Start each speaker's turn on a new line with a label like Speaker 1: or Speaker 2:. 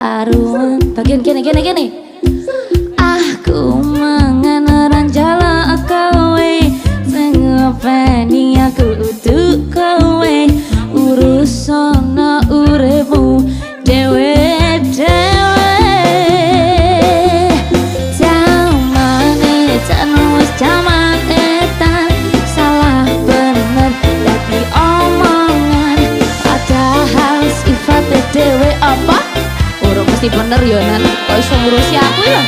Speaker 1: Aruan bagian kene kene kene. Aku mangan ora njaluk kowe, sing ngopeni aku udu kowe, urusana uripmu dhewe dhewe. Jamane jan wis jaman edan, salah bener dadi omongan, padahal sifate dhewe apa? Urung mesti bener yo Nan, kok iso ngurusi aku ya?